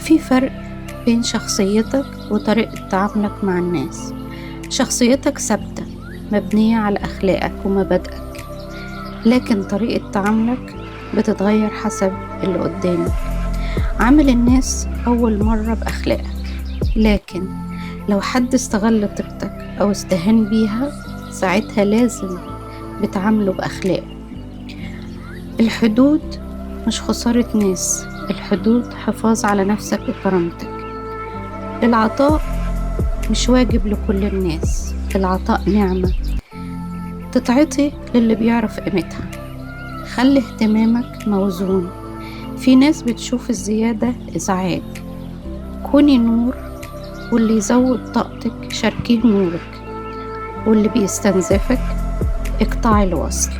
في فرق بين شخصيتك وطريقة تعاملك مع الناس. شخصيتك ثابتة مبنية على أخلاقك ومبادئك، لكن طريقة تعاملك بتتغير حسب اللي قدامك. عامل الناس أول مرة بأخلاقك، لكن لو حد استغل طيبتك أو استهان بيها ساعتها لازم بتعامله بأخلاقه. الحدود مش خسارة ناس، الحدود حفاظ على نفسك وكرامتك. العطاء مش واجب لكل الناس، العطاء نعمة تتعطي للي بيعرف قيمتها. خلي اهتمامك موزون، في ناس بتشوف الزيادة إزعاج. كوني نور، واللي يزود طاقتك شاركيه نورك، واللي بيستنزفك اقطعي الوصل.